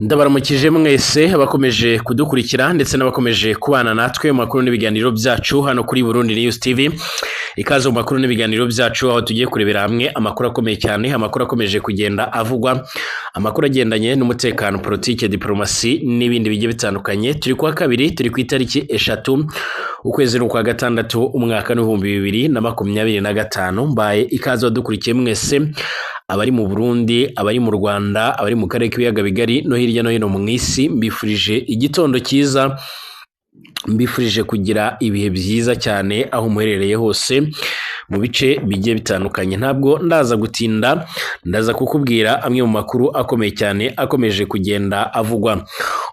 Ndabaramukije mwese abakomeje kudukurikira ndetse n'abakomeje kubana natwe mu makuru n'ibiganiro byacu hano kuri Burundi News TV. Ikaze mu makuru n'ibiganiro byacu, aho tugiye kurebera hamwe amakuru akomeye cyane, amakuru akomeje kugenda avugwa, amakuru agendanye n'umutekano, politike, diplomasi n'ibindi bigiye bitandukanye. Turi kuwa kabiri, turi ku itariki 3 ukwezi ni ukwa gatandatu, umwaka 2025. Mbaye ikaze wadukurikiye mwese, abari mu Burundi, abari mu Rwanda, abari mu karere k'ibiyaga bigari no hirya no hino mu isi, mbifurije igitondo cyiza, mbifurije kugira ibihe byiza cyane aho muherereye hose mu bice bigiye bitandukanye. Ntabwo ndaza gutinda, ndaza kukubwira amwe mu makuru akomeye cyane akomeje kugenda avugwa.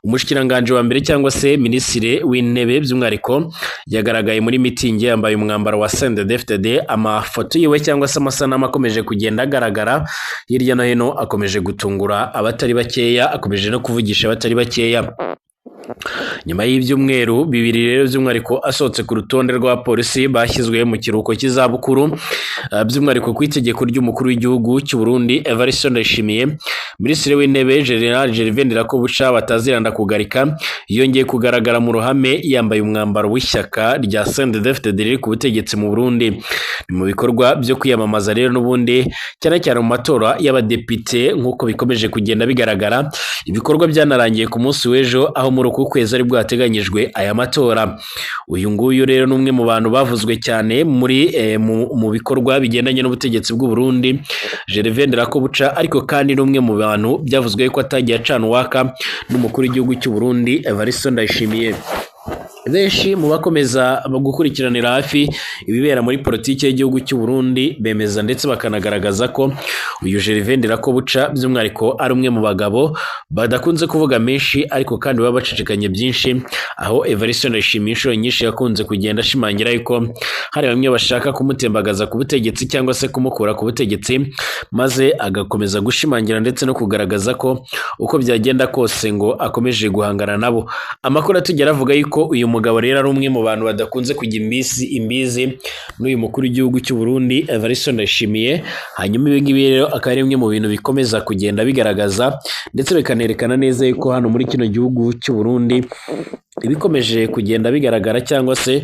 Umushikiranganji wa mbere cyangwa se minisitiri w'intebe by'umwihariko yagaragaye muri mitingi yambaye umwambaro wa CNDD-FDD. Amafoto yiwe cyangwa se amasanamu akomeje kugenda agaragara hirya no hino akomeje gutungura abatari bakeya, akomeje no kuvugisha abatari bakeya. Nyuma y'ibyumweru 2 rero by'umwihariko asohotse ku rutonde rw'abapolisi bashyizwe mu kiruhuko cy'izabukuru, by'umwihariko ku itegeko ry'umukuru w'igihugu cy'u Burundi Evariste Ndayishimiye, Minisitiri w'Intebe General Gervais Ndirakobuca bataziranda kugarika yongeye kugaragara mu ruhame yambaye umwambaro w'ishyaka rya CNDD-FDD riri ku butegetsi mu Burundi. Ni mu bikorwa byo kwiyamamaza rero n'ubundi, cyane cyane mu matora y'abadepite nk'uko bikomeje kugenda bigaragara. Ibikorwa byanarangiye ku munsi w'ejo, aho muri uku kwezi ari bwo hateganyijwe aya matora. Uyu nguyu rero ni umwe mu bantu bavuzwe cyane muri mu bikorwa bigendanye n'ubutegetsi bw'u Burundi, Gervais Ndirakobuca, ariko kandi ni umwe mu bantu byavuzwe ko atagiye acana uwaka n'umukuru w'igihugu cy'u Burundi Evariste Ndayishimiye. Benshi mu bakomeza gukurikiranira hafi ibibera muri politiki y'igihugu cy'u Burundi bemeza ndetse bakanagaragaza ko uyu Gervais Ndirakobuca by'umwihariko ari umwe mu bagabo badakunze kuvuga menshi, ariko kandi baba bacecekanye byinshi, aho Evariste Ndayishimiye inshuro nyinshi yakunze kugenda ashimangira yuko hari bamwe bashaka kumutembagaza ku butegetsi cyangwa se kumukura ku butegetsi, maze agakomeza gushimangira ndetse no kugaragaza ko uko byagenda kose ngo akomeje guhangana nabo. Amakuru atugera avuga yuko uyu mugabo rero ari umwe mu bantu badakunze kujya imbizi n'uyu mukuru w'igihugu cy'u Burundi Evariste Ndayishimiye. Hanyuma ibi ngibi rero akaba ari bimwe mu bintu bikomeza kugenda bigaragaza ndetse bikanerekana neza yuko hano muri kino gihugu cy'u Burundi ibikomeje kugenda bigaragara cyangwa se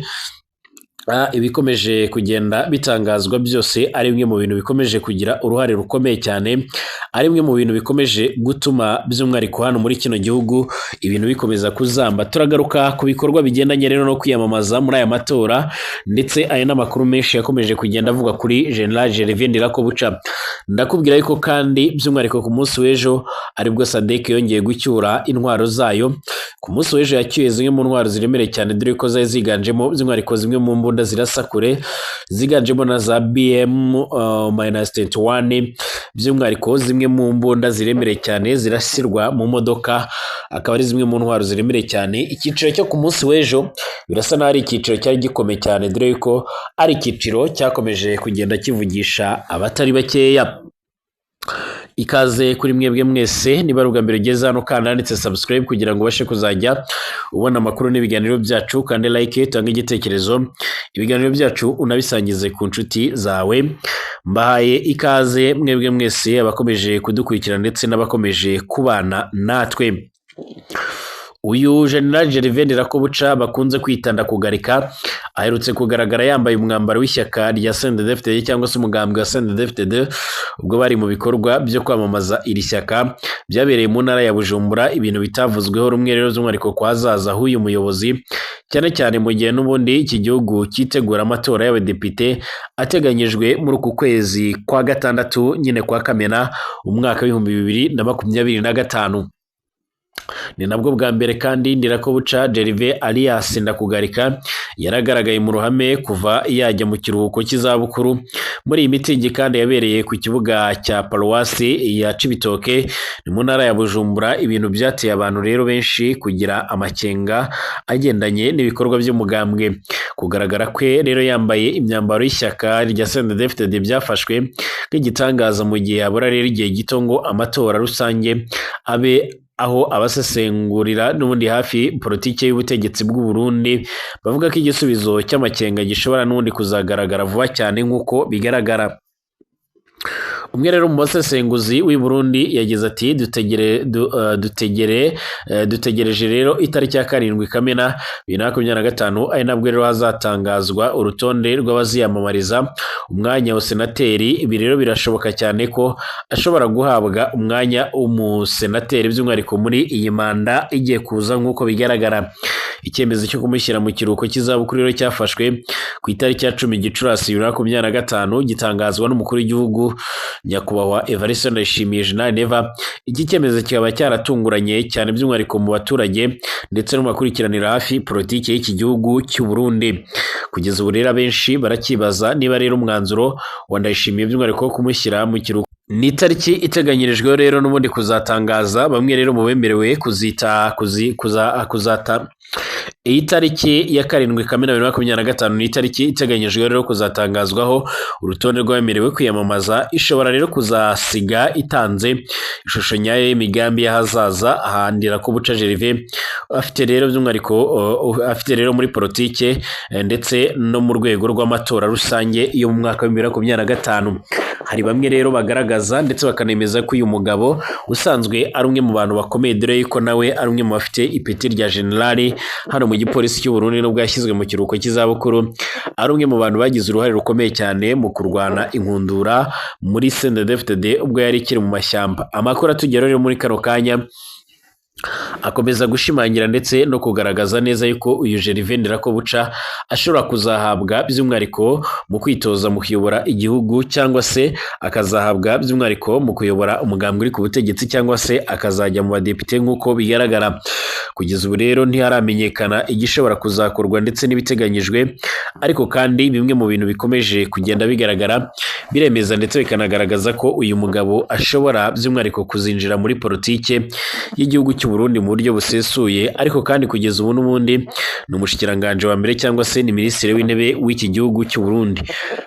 ibikomeje kugenda bitangazwa byose ari bimwe mu bintu bikomeje kugira uruhare rukomeye cyane, ari bimwe mu bintu bikomeje gutuma by'umwihariko hano muri kino gihugu ibintu bikomeza kuzamba. Turagaruka ku bikorwa bigendanye rero no kwiyamamaza muri aya matora, ndetse aya n'amakuru menshi yakomeje kugenda avuga kuri General Gervais Ndirakobuca. Ndakubwira yuko kandi by'umwihariko ku munsi w'ejo aribwo SADC yongeye gucyura intwaro zayo. Ku munsi w'ejo yacyuye zimwe mu ntwaro ziremereye cyane, dore ko zari ziganjemo by'umwihariko zimwe mu mbunda zirasa kure, ziganjemo na za BM -21, by'umwihariko zimwe mu mbunda ziremereye cyane zirasirwa mu modoka, akaba ari zimwe mu ntwaro ziremereye cyane. Icyiciro cyo ku munsi w'ejo birasa n'aho ari icyiciro cyari gikomeye cyane, dore yuko ari icyiciro cyakomeje kugenda kivugisha abatari bakeya. Ikaze kuri mwebwe mwese, niba ari ubwa mbere ugeze hano kandi handitse subscribe kugira ngo ubashe kuzajya ubona amakuru n'ibiganiro byacu, kandi like, utange igitekerezo, ibiganiro byacu unabisangize ku nshuti zawe. Mbahaye ikaze mwebwe mwese abakomeje kudukurikira ndetse n'abakomeje kubana natwe. Uyu General Gervais Ndirakobuca bakunze kwita Ndakugarika aherutse kugaragara yambaye umwambaro w'ishyaka rya CNDD-FDD cyangwa se umugambwe wa CNDD-FDD ubwo bari mu bikorwa byo kwamamaza iri shyaka byabereye mu ntara ya Bujumbura, ibintu bitavuzweho rumwe rero by'umwihariko kwa hazaza h'uyu muyobozi, cyane cyane mu gihe n'ubundi iki gihugu cyitegura amatora y'abadepite ateganyijwe muri uku kwezi kwa gatandatu nyine kwa Kamena umwaka 2025. Ni nabwo bwa mbere kandi Ndirakobuca Gervais alias Ndakugarika yaragaragaye mu ruhame kuva yajya mu kiruhuko cy'izabukuru. Muri iyi mitingi kandi yabereye ku kibuga cya paruwasi ya Cibitoke ni mu ntara ya Bujumbura, ibintu byateye abantu rero benshi kugira amakenga agendanye n'ibikorwa by'umugambwe. Kugaragara kwe rero yambaye imyambaro y'ishyaka rya CNDD-FDD byafashwe nk'igitangaza mu gihe habura rero igihe gito ngo amatora rusange abe, aho abasesengurira n'ubundi hafi politiki y'ubutegetsi bw'u Burundi bavuga ko igisubizo cy'amakenga gishobora n'ubundi kuzagaragara vuba cyane nk'uko bigaragara. Umwe rero mu basesenguzi w'i Burundi yagize ati dutegereje rero itariki ya 7 Kamena 2025, ari nabwo rero hazatangazwa urutonde rw'abaziyamamariza umwanya wa senateri. Ibi rero birashoboka cyane ko ashobora guhabwa umwanya w'umusenateri by'umwihariko muri iyi manda igiye kuza nk'uko bigaragara. Icyemezo cyo kumushyira mu kiruhuko cy'izabukuru rero cyafashwe ku itariki ya 10 Gicurasi 2025, gitangazwa n'umukuru w'igihugu nyakubahwa Evariste Ndayishimiye Jean Neva. Iki cyemezo kikaba cyaratunguranye cyane by'umwihariko mu baturage ndetse no mu bakurikiranira hafi politiki y'iki gihugu cy'u Burundi. Kugeza ubu rero abenshi barakibaza niba rero umwanzuro wa Ndayishimiye by'umwihariko wo kumushyira mu kiruhuko ni itariki iteganyirijweho rero n'ubundi kuzatangaza bamwe rero mu bemerewe kuzata iyi tariki ya 7 Kamena 2025 ni itariki iteganyijwe rero kuzatangazwaho urutonde rw'abemerewe kwiyamamaza. Ishobora rero kuzasiga itanze ishusho nyayo y'imigambi y'ahazaza ahandira ko Buca Gervais afite rero by'umwihariko afite rero muri politike ndetse no mu rwego rw'amatora rusange yo mu mwaka wa 2025. Hari bamwe rero bagaragaza ndetse bakanemeza ko uyu mugabo usanzwe ari umwe mu bantu bakomeye, dore yuko nawe ari umwe mu bafite ipeti rya generali hano mu gipolisi cy'u Burundi nubwo yashyizwe mu kiruhuko cy'izabukuru, ari umwe mu bantu bagize uruhare rukomeye cyane mu kurwana inkundura muri CNDD-FDD ubwo yari ikiri mu mashyamba. Amakuru atugeraho rero muri kano kanya akomeza gushimangira ndetse no kugaragaza neza yuko uyu Gervais Ndirakobuca ashobora kuzahabwa by'umwihariko mu kwitoza mu kuyobora igihugu, cyangwa se akazahabwa by'umwihariko mu kuyobora umugambwe uri ku butegetsi, cyangwa se akazajya mu badepite nk'uko bigaragara. Kugeza ubu rero ntiharamenyekana igishobora kuzakorwa ndetse n'ibiteganyijwe, ariko kandi bimwe mu bintu bikomeje kugenda bigaragara biremeza ndetse bikanagaragaza ko uyu mugabo ashobora by'umwihariko kuzinjira muri politike y'igihugu cy'u Burundi mu buryo busesuye. Ariko kandi kugeza ubu n'ubundi ni umushikiranganje wa mbere cyangwa se ni minisitiri w'intebe w'iki gihugu cy'u Burundi.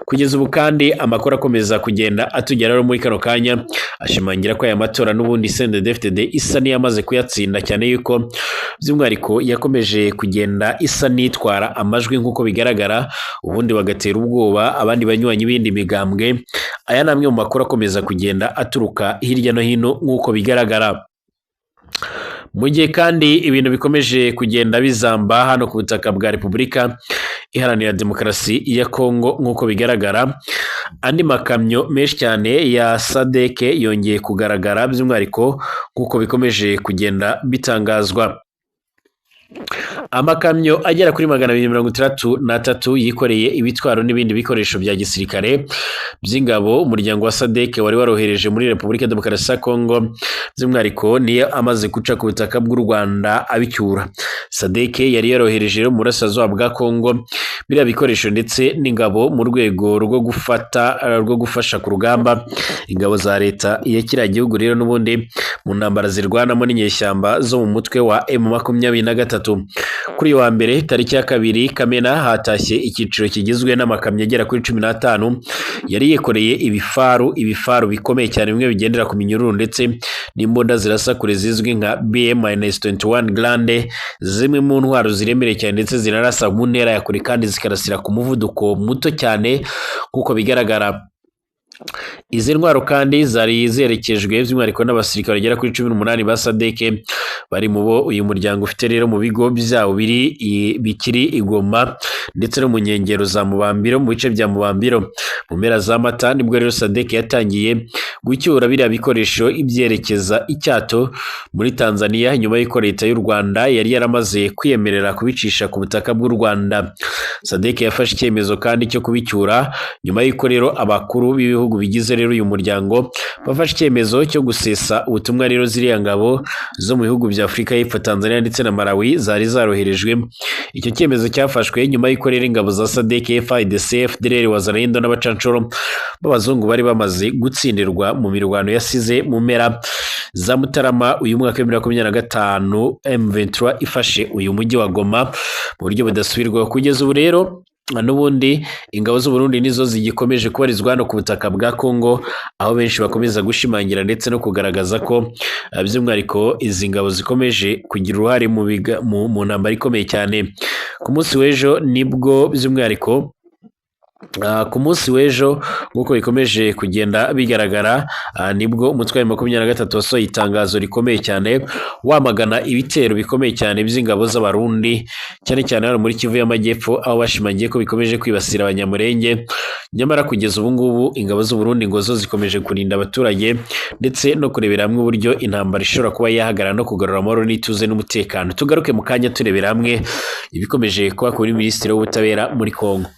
Kugeza ubu kandi amakuru akomeza kugenda atugeraho muri kano kanya ashimangira ko aya matora n'ubundi CNDD-FDD isa n'iyamaze kuyatsinda, cyane yuko by'umwihariko yakomeje kugenda isa n'itwara amajwi nk'uko bigaragara, ubundi bagatera ubwoba abandi banywanyi b'indi migambwe. Aya ni amwe mu makuru akomeza kugenda aturuka hirya no hino nk'uko bigaragara. Mu gihe kandi ibintu bikomeje kugenda bizamba hano ku butaka bwa Repubulika Iharanira Demokarasi ya Kongo nk'uko bigaragara, andi makamyo menshi cyane ya SADC yongeye kugaragara by'umwihariko nk'uko bikomeje kugenda bitangazwa. Amakamyo agera kuri 263 yikoreye ibitwaro n'ibindi bikoresho bya gisirikare by'ingabo umuryango wa SADC wari warohereje muri Repubulika Demokarasi ya Kongo, by'umwihariko niyo amaze guca ku butaka bw'u Rwanda abicyura. SADC yari yarohereje mu burasirazuba bwa Kongo biriya bikoresho ndetse n'ingabo mu rwego rwo gufata rwo gufasha ku rugamba ingabo za leta ya kiriya gihugu rero n'ubundi mu ntambara zirwanamo n'inyeshyamba zo mu mutwe wa M23. Kuri wa mbere tariki ya 2 Kamena hatashye icyiciro kigizwe n'amakamyo agera kuri 15 yari yikoreye ibifaru bikomeye cyane bimwe bigendera ku minyururu ndetse n'imbunda zirasa kure zizwi nka BM-21 Grande, zimwe mu ntwaro ziremereye cyane ndetse zinarasa mu ntera ya kure kandi zikarasira ku muvuduko muto cyane nk'uko bigaragara. Izi ntwaro kandi zari zerekejwe by'umwihariko n'abasirikare bagera kuri 18 ba SADC bari mu bo uyu muryango ufite rero mu bigo byawo bikiri i Goma ndetse no mu nkengero za Mubambiro mu bice bya Mubambiro. Mu mpera za Mata nibwo rero SADC yatangiye gucyura biriya bikoresho ibyerekeza icyato muri Tanzania, nyuma y'uko leta y'u Rwanda yari yaramaze kwiyemerera kubicisha ku butaka bw'u Rwanda. SADC yafashe icyemezo kandi cyo kubicyura nyuma y'uko rero abakuru b'ibihugu bigize rero uyu muryango bafashe icyemezo cyo gusesa ubutumwa rero ziriya ngabo zo mu bihugu bya Afurika y'Epfo, Tanzania ndetse na Malawi zari zaroherejwe. Icyo cyemezo cyafashwe nyuma y'uko rero ingabo za SADC, FARDC, FDLR, Wazalendo n'abacanshuro b'abazungu bari bamaze gutsindirwa mu mirwano yasize mu mpera za Mutarama uyu mwaka wa 2025 M23 ifashe uyu mujyi wa Goma mu buryo budasubirwaho. Kugeza ubu rero n'ubundi ingabo z'u Burundi nizo zigikomeje kubarizwa hano ku butaka bwa Kongo, aho benshi bakomeza gushimangira ndetse no kugaragaza ko by'umwihariko izi ngabo zikomeje kugira uruhare mu ntambara ikomeye cyane. Ku munsi w'ejo nibwo by'umwihariko Ku munsi w'ejo, nk'uko bikomeje kugenda bigaragara, nibwo umutwe wa M23 wasohoye itangazo rikomeye cyane wamagana ibitero bikomeye cyane by'ingabo z'Abarundi, cyane cyane hano muri Kivu y'Amajyepfo, aho bashimangiye ko bikomeje kwibasira Abanyamurenge. Nyamara kugeza ubu ngubu ingabo z'Uburundi ngo zo zikomeje kurinda abaturage ndetse no kurebera hamwe uburyo intambara ishobora kuba yahagarara no kugarura amahoro n'ituze n'umutekano. Tugaruke mu kanya turebera hamwe ibikomeje kuba kuri Minisitiri w'Ubutabera muri Kongo.